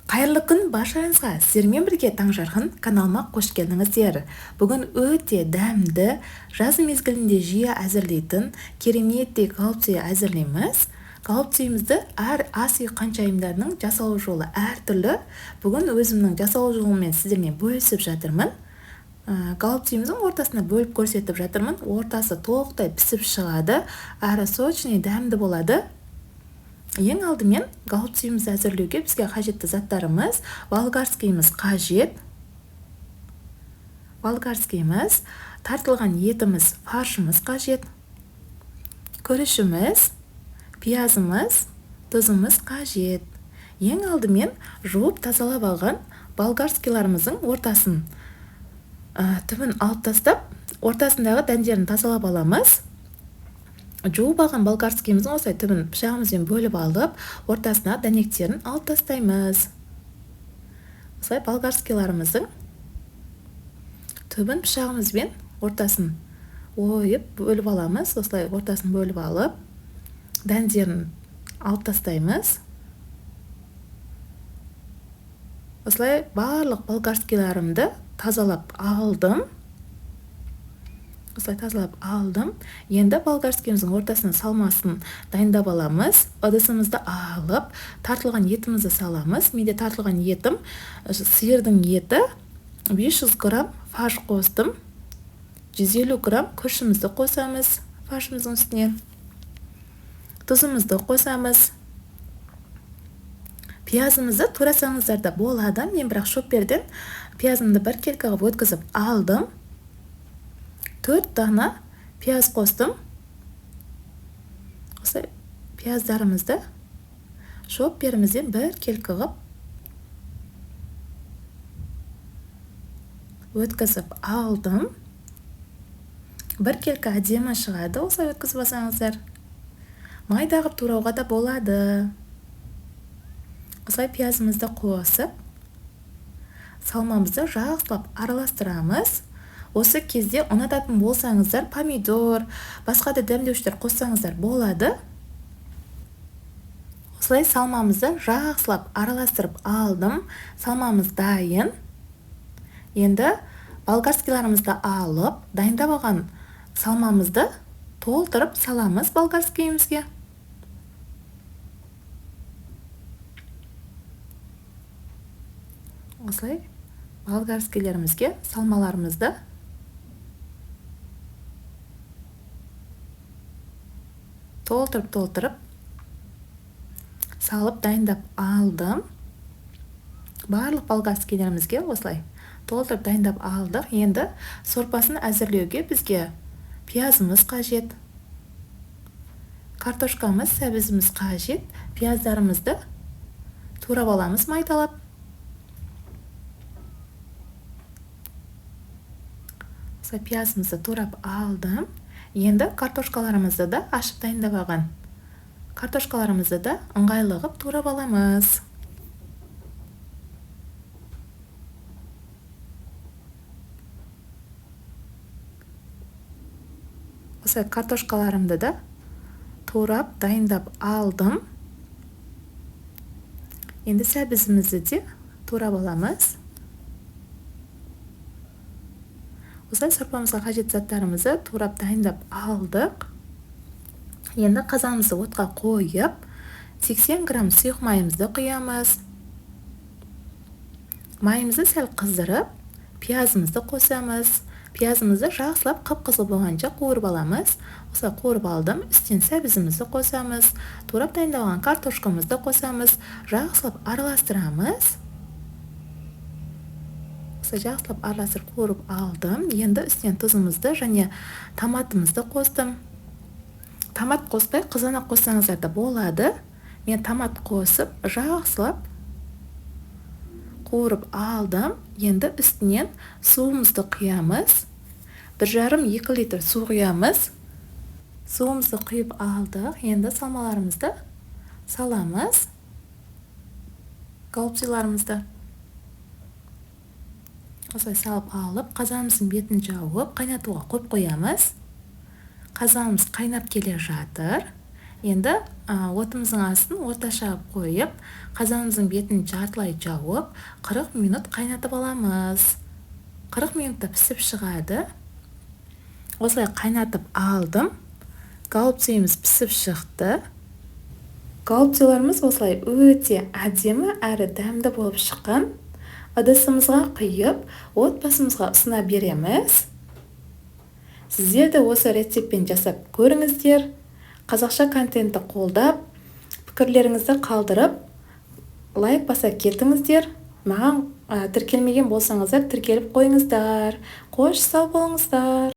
Қайырлы күн баршаңызға! Сіздермен бірге Таңжарқын каналыма қош келдіңіздер. Бүгін өте дәмді, жаз мезгілінде жиі әзірлейтін кереметтей голубцы әзірлейміз. Голубцымызды әр ас үй қаншайымдарының жасалу жолы әртүрлі. Бүгін өзімнің жасалу жолыммен сіздермен бөлісіп жатырмын. Голубцымыздың ортасына бөліп көрсетіп жатырмын. Ортасы толықтай пісіп шығады, әрі сочный, дәмді болады. Ең алдымен голубцымызды әзірлеуге бізге қажетті заттарымыз: болгарскийіміз қажет, болгарскийіміз, тартылған етіміз, фаршымыз қажет, күрішіміз, пиязымыз, тұзымыз қажет. Ең алдымен жуып тазалап алған болгарскийларымыздың ортасын, түбін алып тастап, ортасындағы дәндерін тазалап аламыз. Жуып алған болгарскийіміздің осылай түбін пышағымызбен бөліп алып, ортасына дәнектерін алып тастаймыз. Осылай болгарскийларымыздың түбін пышағымызбен ортасын ойып бөліп аламыз. Осылай ортасын бөліп алып, дәндерін алып тастаймыз. Осылай барлық болгарскийларымды тазалап алдым. Осылай тазалап алдым. Енді болгарскийіміздің ортасына салмасын дайындап аламыз. Ыдысымызды алып, тартылған етімізді саламыз. Менде тартылған етім сиырдың еті, 500 грамм фарш қостым. 150 грамм күрішімізді қосамыз фаршымыздың үстіне. Тұзымызды қосамыз. Пиязымызды турасаңыздар да болады. Мен бірақ шопперден пиязымды бір келкі қылып өткізіп алдым. 4 дана пияз қостым. Осы пияздарымызды шопперімізден бір келкі қылып өткізіп алдым. Бір келкі әдемі шығады, осылай өткізіп алсаңыздар. Майда қылып турауға да болады. Осылай пиязымызды қосып, салмамызды жақсылап араластырамыз. Осы кезде ұнататын болсаңыздар, помидор, басқа да дәмдеуіштер қоссаңыздар болады. Осылай салмамызды жақсылап араластырып алдым. Салмамыз дайын. Енді болгарскийларымызды алып, дайындап алған салмамызды толтырып саламыз болгарскийімізге. Осылай болгарскийлерімізге салмаларымызды толтырып-толтырып салып дайындап алдым. Барлық болгарскийлерімізге осылай толтырып дайындап алдық. Енді сорпасын әзірлеуге бізге пиязымыз қажет, картошкамыз, сәбізіміз қажет. Пияздарымызды турап аламыз майдалап. Осылай пиязымызды турап алдым. Енді картошкаларымызды да ашып дайындап алған. Картошкаларымызды да ыңғайлы қылып турап аламыз. Осылай картошкаларымды да турап дайындап алдым. Енді сәбізімізді де турап аламыз. Осылай сорпамызға қажет заттарымызды турап дайындап алдық. Енді қазанымызды отқа қойып, 80 грамм сұйық майымызды құямыз. Майымызды сәл қыздырып, пиязымызды қосамыз. Пиязымызды жақсылап қып-қызыл болғанша қуырып аламыз. Осылай қуырып алдым. Үстінен сәбізімізді қосамыз. Турап дайындалған картошкамызды қосамыз. Жақсылап араластырамыз. Жақсылап араластырып қуырып алдым. Енді үстінен тұзымызды және томатымызды қостым. Томат қоспай қызанақ қоссаңыздар да болады. Мен томат қосып жақсылап қуырып алдым. Енді үстінен суымызды құямыз. 1,5-2 литр су құямыз. Суымызды құйып алдық. Енді салмаларымызды саламыз. Голубцыларымызды осылай салып алып, қазанымыздың бетін жауып, қайнатуға қойып қоямыз. Қазанымыз қайнап келе жатыр. Енді отымыздың астын орташа қойып, қазанымыздың бетін жартылай жауып, 40 минут қайнатып аламыз. 40 минутта пісіп шығады. Осылай қайнатып алдым. Голубцымыз пісіп шықты. Голубцыларымыз осылай өте әдемі әрі дәмді болып шыққан. Ыдысымызға құйып, отбасымызға ұсына береміз. Сіздер де осы рецептпен жасап көріңіздер. Қазақша контентті қолдап, пікірлеріңізді қалдырып, лайк баса кетіңіздер. Маған тіркелмеген болсаңыздар, тіркеліп қойыңыздар. Қош, сау болыңыздар.